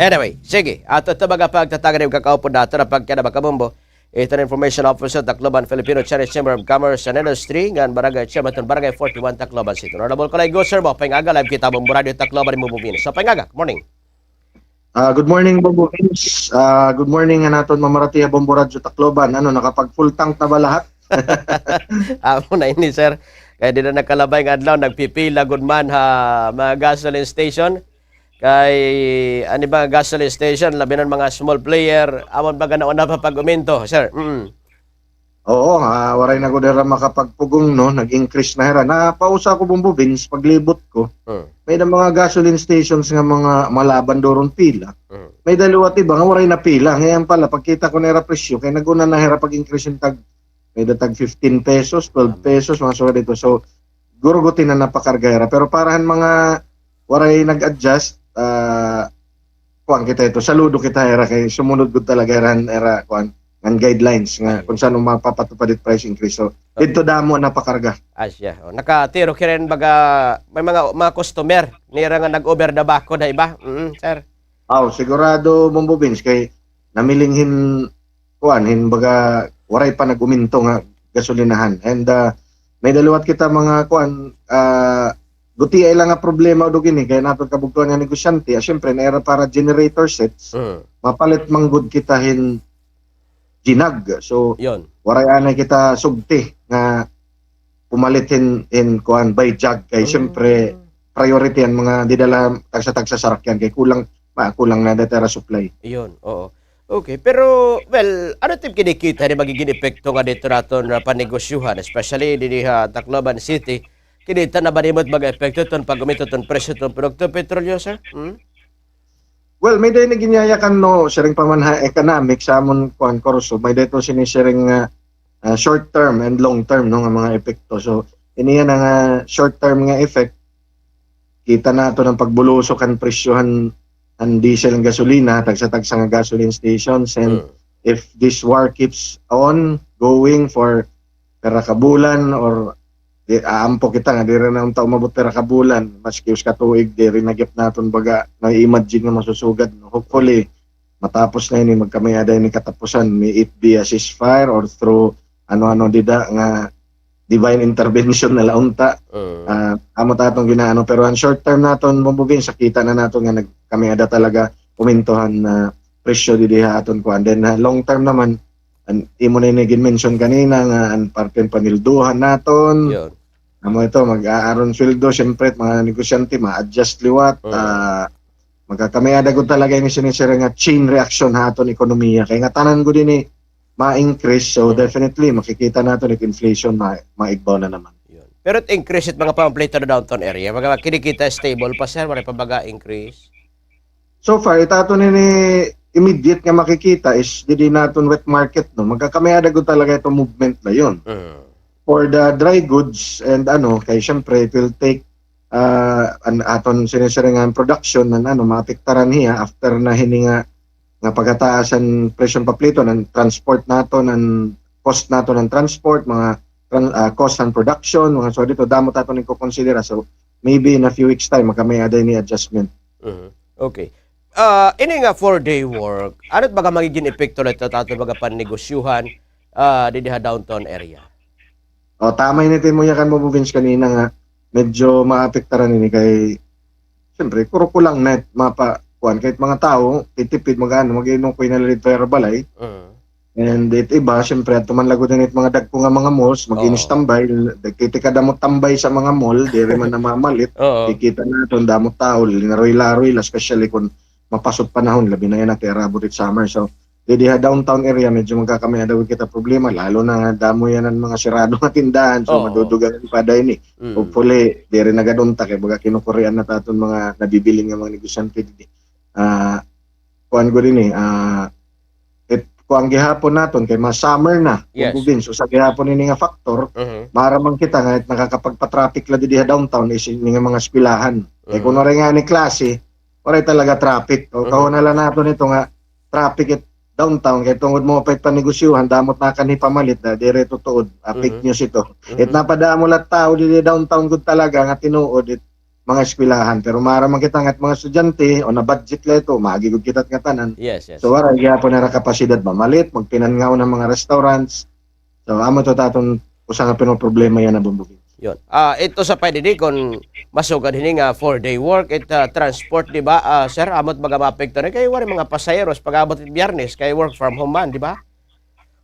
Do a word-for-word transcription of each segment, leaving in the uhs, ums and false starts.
Anyway, sige. Ato ito mga pagtatagan ng kakaupod nato na pagkada makabumbo. Ito na information officer, Tacloban Filipino Chinese Chamber of Commerce and Industry, ngan barangay chairman iton barangay forty-one, Tacloban City. Honorable Kalay Go, sir, mo, paingaga, live kita, Bombo Radio Tacloban, Bombo Vince. So, paingaga, good morning. Ah, good morning, Bombo Vince. Ah, good morning, nga naton mamaratiya, Bombo Radio Tacloban. Ano, nakapag-full tank na ba lahat? Amo na ini, sir. Kay di na nakalabay nga adlaw, nagpipila gud man ha mga gasoline station. Kay, ani ba, gasoline station, labi na mga small player, amon ba ganaon na pa pag-uminto, sir? Mm. Oo, ah, waray na gud hira makapagpugong, no? Nag-increase na hira. Napausa ko, Bombo Vince, paglibot ko. Mm. May da mga gasoline stations nga mga malaban duron pila. Mm. May da liwat iba nga waray na pila. Ngayon pala, pagkita ko na hira presyo, kay nag-una na hira pag-increase in tag, may da tag fifteen pesos, twelve pesos, mga sugad dito. So, guro gud na napakarga hira. Pero para han mga waray nag-adjust, ah, kuan kita ito, saludo kita hira kay sumunod gud talaga hira, hira, kuan, ngan guidelines nga kun saan mapapatupad it price increase. So, dito damo napakarga. Asya. O, nakatiro kirin baga, may mga, mga customer nira nga nag-over the back na iba. Mm, sir. Aw, sigurado, Bombo Vince, kay namiling hin, kuan, hin baga, waray pa nag-uminto nga gasolinahan. And, ah, may da liwat kita mga, kuan, ah, gutiay la nga problema udog ini, kay naton kabugtoan nga negosyante, ah, siyempre, naira para generator sets, mm, mapalit man gud kita hin jinag. So, waray anay kita sugti nga pumalit hin, hin kuan, by jug. Kay, siyempre, priority an mga didala tagsa-tagsa sarakyan kay kulang, ma-, kulang na data ra supply. Iyon, oo. Okay, pero, well, ano it im kinikita nga magigin epekto nga dito naton nga panigosyuhan, especially didi ha Tacloban City? Kinita na ba nimo it mga epekto iton pag-uminto iton presyo iton produkto petrolyo, sir? Hmm? Well, may da ini ginyayakan, no, siring pa man ha economics, sa amon, kuan, kurso, may da ito sinisiring nga, ah, short term and long term, no, nga mga epekto. So, ini yana nga short term nga effect, kita naton an pagbulusok han presyo han, han diesel, han gasolina, tagsa-tagsa nga gasoline stations, and if this war keeps on going for pira ka bulan or di, aampo kita nga diri na unta umabot pira ka bulan, maski usa ka tuig, diri na gihap naton baga na-imagine nga masusugad, no? Hopefully, matapos na ini, magkamay-ada ini katapusan, may it be a ceasefire or through ano-ano dida nga divine intervention na la unta. Mm. Ah, amo ta aton ginaano, pero an short term naton, Bombo Vince, kita na naton nga nagkamay-ada talaga uminto han, ah, presyo didi ha aton kuan. Then, ha long term naman, an imo na ini gin-mention kanina nga an parte han panilduhan naton. Amo ito, mag-aaron sweldo, siyempre, mga negosyante, ma-adjust liwat. Mm. Ah, magkakamay-ada gud talaga ini sinisiring nga chain reaction ha aton ekonomiya. Kay ngatanan gud ini ma-increase, so definitely, makikita naton it inflation, ma-, maigbaw na naman. Yun. Pero it increase it mga pamplito ha downtown area, mga kinikita stable pa, sir, waray pa baga increase? So far, it aton ini immediate nga makikita is didi naton wet market, no? Magkakamay-ada gud talaga ito movement na yun. Mm. For the dry goods and ano, kay siyempre, it will take, ah, an aton sinisiringan production nan ano, maapektaran hiya after na hini nga, nga pagkataas an presyo han paplito, nan transport naton, nan cost naton han transport, mga tran-, ah, cost han production, mga so dito, damo ta aton ikukonsidera. So, maybe in a few weeks time, makamay-ada ini adjustment. Mhm. Okay. Ah, ini nga four-day work, ano it baga magigin epekto nito ha aton mga pannegosyuhan, ah, didi ha downtown area? O, tama ini it imo yakan, Bombo Vince, kanina nga medyo maapektaran ini kay, siyempre, kurukulang na it mapa-, kuan, kay it mga tawo, titipid, mag-ano, mag-inukoy na la didto ha ira balay. Mm. And it iba, siyempre, adto man la gud ini it mga dagko nga mga malls, mag-in-standby, nagtitikada mo tambay sa mga mall, diri man namamalit, kikita naton, damo tawo, linaroy-laroy la, especially kun mapasot panahon, labi na yana kay arabot it summer. So, didi ha downtown area, medyo magkakamay-ada gud kita problema, lalo na nga damo yana an mga sirado nga tindahan, so madudugangan pa ada ini. Mm. Hopefully, diri na gad unta kay baga kinukurian na ta aton mga nabibilin nga mga negosyante didi. Ah, kuan gud ini, ah, it, kuan gihapon naton kay ma-summer na, Bombo Vince, usa gihapon ini nga factor, maaram man kita nga it nakakapagpa-traffic la didi ha downtown is ini nga mga eskwelahan. Kay kun waray ngani klase, waray talaga traffic. O, kahuna la naton ito nga traffic it downtown, kay tungod maupay it pannegosyuhan, damo it nakanhi pamalit, da, diri ito tuod, ah, fake news ito. It napadamo la tawo didi downtown gud talaga nga tinuod, it mga eskwelahan. Pero maaram man kita nga it mga estudyante, o na-budget la ito, maagi gud kita nga tanan. Yes, yes. So, waray gihapon nira kapasidad mamalit, magpinangaon an mga restaurants. So, amo ito it aton usa nga pinoproblema yana, Bombo Vince. Yun. Ah, ito sa pwede di, kung masugad hini nga four-day work, it, ah, transport, di ba, ah, sir? Amo it baga maapekto na kay waray mga pasaheros pag-abot it Biyernes, kay work from home man, di ba?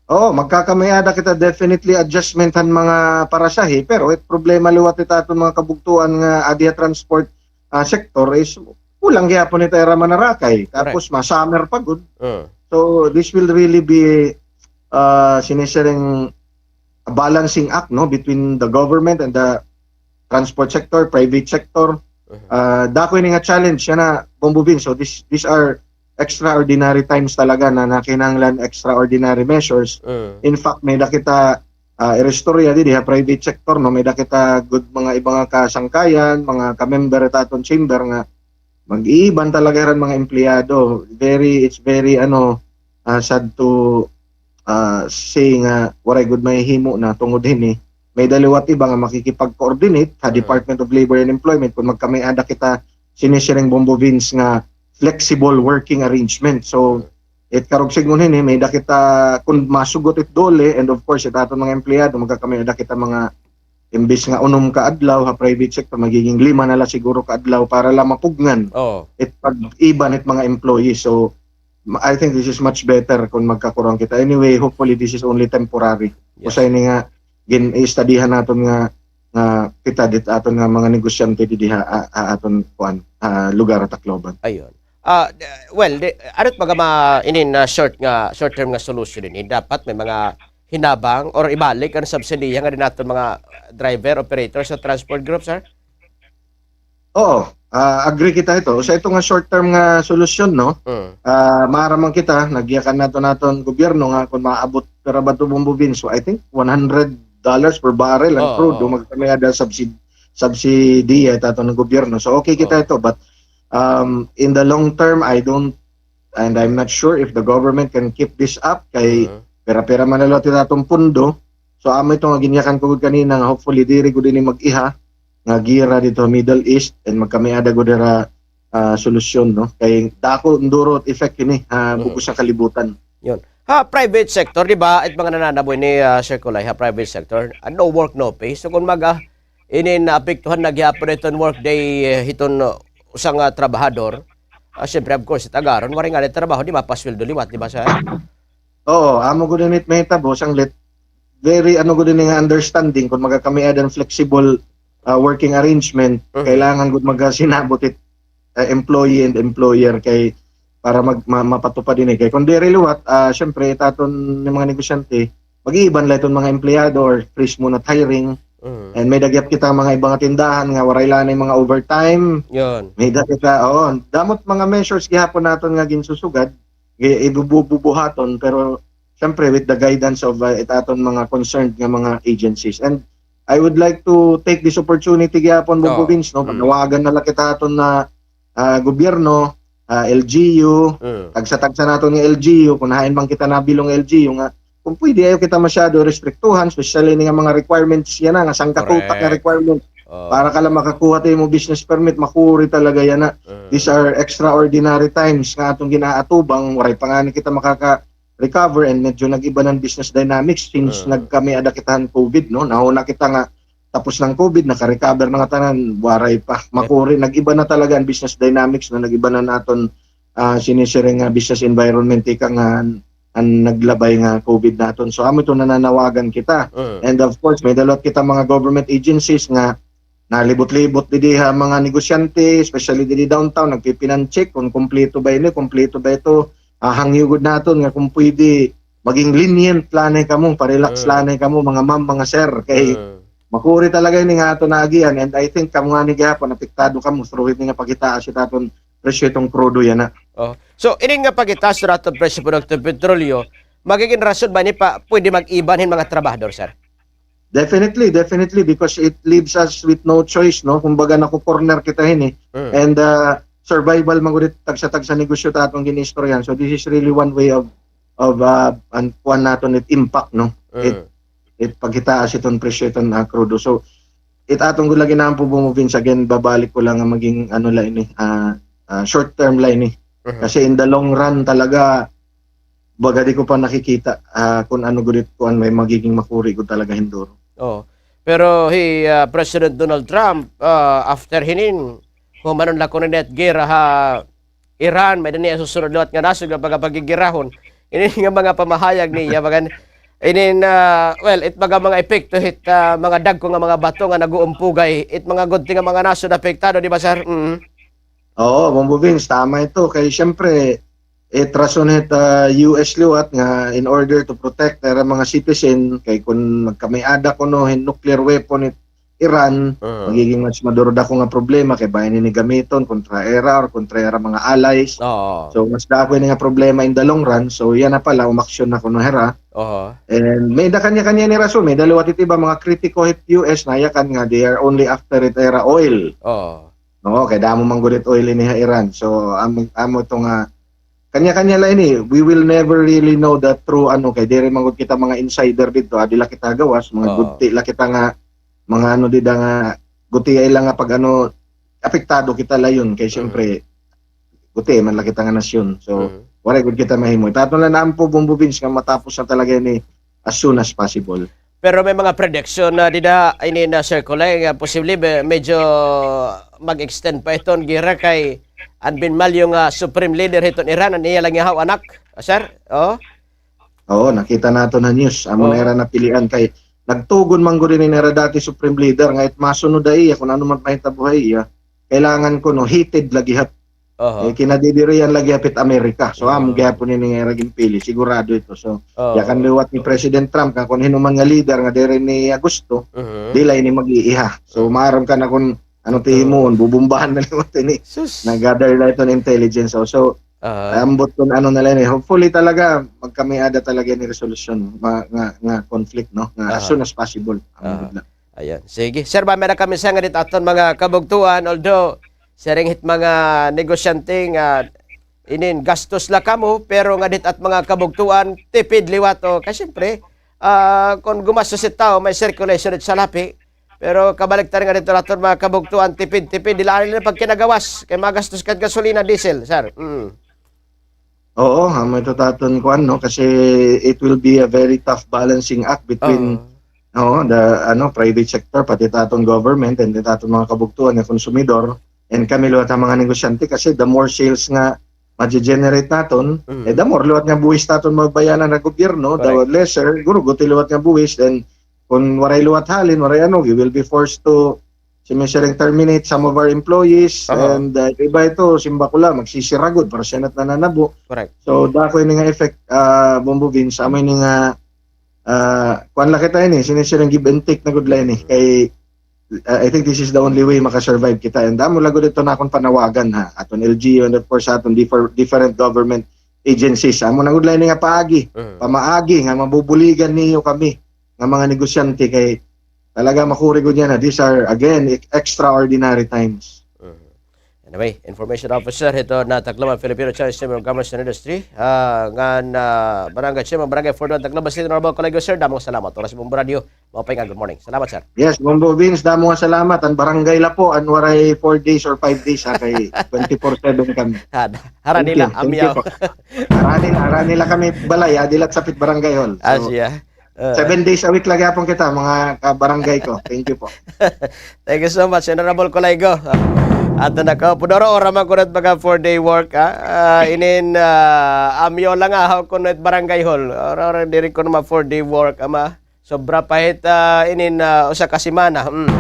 Oo, magkakamay-ada kita, definitely adjustment han mga parasahe, pero it problema liwat it aton mga kabugtoan nga adi ha transport, ah, sector is kulang gihapon it ira manarakay. Correct. Tapos ma-summer pa gud. Mm. So this will really be, ah, sinisiring a balancing act, no, between the government and the transport sector, private sector. Mhm. Ah, dako ini nga challenge yana, Bombo Vince. So this, these are extraordinary times talaga na, na kinahanglan extraordinary measures. Mm. In fact, may-ada kita, ah, iristorya didi ha private sector, no, may-ada kita gud mga iba nga kasangkayan, mga ka-member it aton chamber nga mag-iiban talaga hira han mga empleyado. Very, it's very, ano, ah, sad to, ah, say nga waray gud mahihimo na tungod hini. May-ada liwat iba nga makikipag-coordinate ha, mm, Department of Labor and Employment kung magkamay-ada kita, sinisiring, Bombo Vince, nga flexible working arrangement. So, mm, it karuyag sidngon hini, may-ada kita, kung masugot it DOLE, and of course, it aton mga empleyado, magkakamay-ada kita mga, imbis nga unom ka adlaw ha private sector, magiging lima na la siguro ka adlaw para la mapugngan, oo, it pag-iban it mga employees. So, ma-, I think this is much better kung magkakurang kita. Anyway, hopefully, this is only temporary. Yes. Usa ini nga gin-iistadihan naton nga, nga kita dit aton nga mga negosyante didi ha, ha, ha aton, kuan, ha lugar ha Tacloban. Ayun. Ah, d-, well, di, ano it mga ma-, inin na short nga, short term nga solution ini? Dapat may mga hinabang or ibalik an subsidiya nga dida han aton mga driver, operator sa transport group, sir? Oo, ah, agree kita hito. Sa ito nga short term nga solusyon, no? Mm. Ah, maaram man kita, nagyakan naton an aton gobyerno nga kung maabot pira ba ito, Bombo Vince, so I think one hundred dollars per barrel an, oo, crude, oo, magkamay-ada subsid-, subsidiya it aton gobyerno. So okay kita, oo, ito, but, um, in the long term, I don't, and I'm not sure if the government can keep this up, kay, mhm, pira-pira man la liwat it aton pondo. So amo ito nga ginyakan ko gud kanina nga hopefully diri gud ini mag-iha nga gera didto ha Middle East, and magkamay-ada gud hira, ah, solusyon, no? Kay dako, duro it effect ini ha, mhm, bug-os nga kalibutan. Yun. Ha private sector, di ba, it mga nananabo ini, ah, Sir Kulay, ha private sector, ah, no work, no pay. So kung maga, inin naapektuhan na gihapon iton workday, eh, hiton, uh, usa nga trabahador, ah, siyempre, of course, it agaran, waray ngani trabaho, di mapasweldo liwat, di ba, sir? Oo, amo gud ini it mahitabo, sanglit, very, ano gud ini nga understanding, kung magkakamay-ada hin flexible, ah, working arrangement, mhm, kailangan gud magkasinabot it, ah, employee and employer kay para mag-, ma-, mapatupad ini. Kay kung diri liwat, ah, siyempre, it aton nga mga negosyante, mag-iiban la iton mga empleyado or freeze muna it hiring. Mhm. And may-ada gihap kita mga iba nga tindahan nga waray la anay mga overtime. Yun. May-ada kita, oo, damo it mga measures gihapon naton nga ginsusugad, gi-, ibububuhaton, pero siyempre with the guidance of, uh, it aton mga concerned nga mga agencies. And I would like to take this opportunity gihapon, Bombo Vince, no? Mm. Panawagan na la kita aton nga, ah, gobyerno, ah, L G U, mm, tagsa-tagsa naton nga L G U, kung hain man kita nabilong L G U nga, kung pwede, ayaw kita masyado restriktuhan, especially ini nga mga requirements yana, nga sangka tutak nga requirement. Correct. Oh. Para ka la makakuha it imo business permit, makuri talaga yana. Mm. These are extraordinary times nga aton ginaatubang, waray pa ngani kita makaka-recover and medyo nag-iba na an business dynamics since, mm, nagkamay-ada kita han COVID, no? Nahuna kita nga tapos na an COVID, naka-recover na ngatanan, waray pa. Makuri, nag-iba na talaga an business dynamics, no? Nag-iba na an aton, ah, sinisiring nga business environment, ika nga an, an naglabay nga COVID naton. So, amo ito nananawagan kita. Mm. And of course, may-ada liwat kita mga government agencies nga nalibot-libot didi ha mga negosyante, especially didi downtown, nagpipinancheck kung kumpleto ba ini, kumpleto ba ito. Ah, hangyo gud naton nga kung pwede, maging lenient la anay kamo, pa-relax la anay kamo, mga ma'am, mga sir. Kay makuri talaga ini nga aton naagian, and I think kamo ngani gihapon, apektado kamo through ini nga paghitaas it aton presyo hiton krudo yana. Oh. So, ini nga paghitaas it aton presyo produkto petrolyo, magigin rason ba ini pa pwede mag-iban hin mga trabahador, sir? Definitely, definitely, because it leaves us with no choice, no? Kumbaga, nako-corner kita hini. Mm. And, uh, survival man gud it tagsa-tagsa negosyo ta aton gin-iistoryahan. So, this is really one way of, of, uh, an kuan naton, it impact, no? Mm. It, it paghitaas iton presyo iton, uh, krudo. So, it aton gud la nga inaampo, Bombo Vince, again, babalik ko lang nga maging, ano la ini, ah, ah, short term la ini. Mhm. Kasi in the long run talaga, baga di ko pa nakikita, ah, kun ano gud it, kuan, may magiging makuri gud talaga hin duro. Oo. Pero hi, ah, President Donald Trump, ah, after hinin, humanon la kuno ini it gera ha Iran, may-ada niya susunod liwat nga nasod nga baga paggigirahon. Ini nga mga pamahayag niya, bagan, inin, ah, well, it baga mga epekto hit, ah, mga dagko nga mga bato nga nag-uumpugay, it mga gudti nga mga nasod apektado, di ba, sir? Mm. Oo, Bombo Vince, tama ito. Kay siyempre, it rason hit, ah, U S liwat nga in order to protect ira mga citizen, kay kun magkamay-ada kuno hin nuclear weapon it Iran, Mhm. magiging mas maduro dako nga problema kay bangin ini gamiton kontra ira or kontra ira mga allies. Oo. So, mas dako ini nga problema in the long run. So, yana pala, umaksyon na kuno hira. Oo. And may-ada kanya-kanya ini rason. May-ada liwat it iba, mga kritiko hit U S, nayakan nga they are only after it ira oil. Oo. Oo, kay damo man gud it oil ini ha Iran. So, amo, amo to nga, kanya-kanya la ini. We will never really know the true, ano, kay diri man gud kita mga insider didto. Adi la kita gawas, mga Oo. gudti la kita nga, mga ano dida nga, gutiay la nga pag ano, apektado kita la yun. Kay Mhm. siyempre, gutiay man la kita nga nasyon. So, Mhm. waray gud kita mahimo. It aton la inaampo, Bombo Vince, nga matapos na talaga ini as soon as possible. Pero may mga prediction na dida, ini na, Sir Kulay, nga posible be-, medyo mag-extend pa iton gera kay an Bin Malyo nga Supreme Leader hiton Iran, an iya la nga anak, sir? Oh? Oo, nakita naton ha news. Amo na Oo. ira napilian kay nagtugon man gud ini ira dati Supreme Leader nga it masunod ha iya kun ano man mahitabo ha iya. Kailangan kuno heated la gihap. Aha. Eh, kinadidirihan la gihap it Amerika. So, amo Aha. gihapon ini nga ira ginpili. Sigurado ito. So, Oo. yakan liwat ni President Trump nga kun hin-o man nga leader nga diri niya gusto, Mhm. di la ini mag-iiha. So, Mhm. maaram ka na kun ano Totoo. it himuon, bubombahan na liwat ini. Sus. Nag-gather la iton intelligence. So, so, Aha. ambot kun ano na la ini. Hopefully talaga, magkamay-ada talaga ini resolusyon ma-, nga, nga conflict, no? Nga as Aha. soon as possible. Amo Aha. gud la. Ayan. Sige. Sir, ba, may-ada kami sa nga dit aton mga kabugtoan, although, siring hit mga negosyante nga inin gastos la kamo, pero nga dit at mga kabugtoan, tipid liwat o, kay siyempre, ah, kun gumastos it tawo, may circulation it salapi, pero kabaliktad nga didto aton mga kabugtoan, tipid, tipid, diri la nila pagkinagawas, kay magastos ka gasolina, diesel, sir. Mm. Oo, amo ito it aton kuan, no? Kasi it will be a very tough balancing act between, Oo. oo, the, ano, private sector, pati it aton government, and it aton mga kabugtoan nga konsumidor, and kami liwat nga mga negosyante, kasi the more sales nga ma-generate naton, Mm. eh, the more liwat nga buhis it aton mabayanan ha gobyerno, the Correct. lesser, guro, guti liwat nga buhis, then kun waray liwat halin, waray ano, we will be forced to, sinisiring, terminate some of our employees, Aha. and, uh, iba ito, simba ko la, magsisira gud, pero siya na it nananabo. Correct. So, dako ini nga effect, ah, Bombo Vince, amo ini nga, ah, kuan la kita ini, sinisiring give and take na gud la ini. Mm. Kay, ah, I think this is the only way makasurvive kita. And amo la gud ito an akon panawagan, ha, aton L G U and of course aton differ-, different government agencies. Amo na gud la ini nga paagi, Mm. pamaagi nga mabubuligan niyo kami nga mga negosyante kay talaga makuri gud yana. These are, again, ex-, extraordinary times. Mhm. Anyway, information officer hito han Tacloban Filipino Chinese Chamber of Commerce and Industry, ah, ngan, ah, barangay chairman, barangay forty-one, Tacloban City, Honorable Colago, sir, damo nga salamat. Oras mo, radyo, maupay nga good morning. Salamat, sir. Yes, Bombo Vince, damo nga salamat. An barangay la po, an waray four days or five days, ha, kay twenty-four seven kami. Harani la, amyaw. Thank you po. Harani la, harani la kami balay, ha, diri la sapit barangay hall. So, ah, siya. Ah. Seven days a week la gihapon kita, mga kabarangay ko. Thank you po. Thank you so much, Honorable Colaigo. Ah, ato na ko. Pudoro, ora man kuno it mga four-day work, ah. Ah, inin, ah, amyo la nga, ha, kuno it barangay hall. Ora, ora, diri kuno ma four-day work, ama. Sobra pa hit, ah, inin, ah, usa ka semana. Mm.